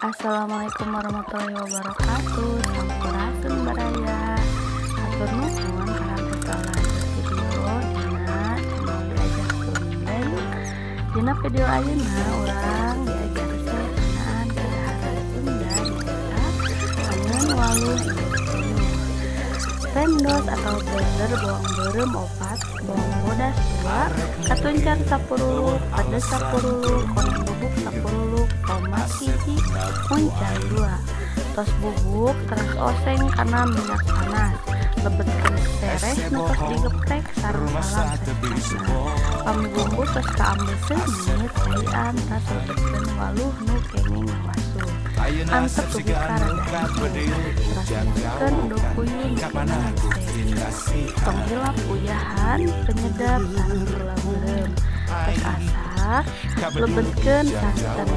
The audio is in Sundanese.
Assalamualaikum warahmatullahi wabarakatuh. Sampurasun baraya. Hatur nuhun karena telah video dina channel Diajar Sunda. Dina video ayeuna urang diajar resep ngeunaan kadaharan Sunda nyaeta angeun waluh. Rendos atau blender bawang beureum 4, bawang bodas 2, katuncar 10, pedes 10, koneng bubuk 10, tomat 1, muncang 2. Tos bubuk terus oseng kana minyak panas, lebetkeun sereh nu tos digeprek sareng salam sasana. Pami bumbu tos kaambil seungit, caian tas lebetkeun waluh nu kenging ngawasuh. Antep dugi ka rada hijau, teras masukkeun endog puyuh nu kenging ngiseng. Tong hilap uyahan penyedap sareng gula beureum. Tos asak, lebetkeun santen.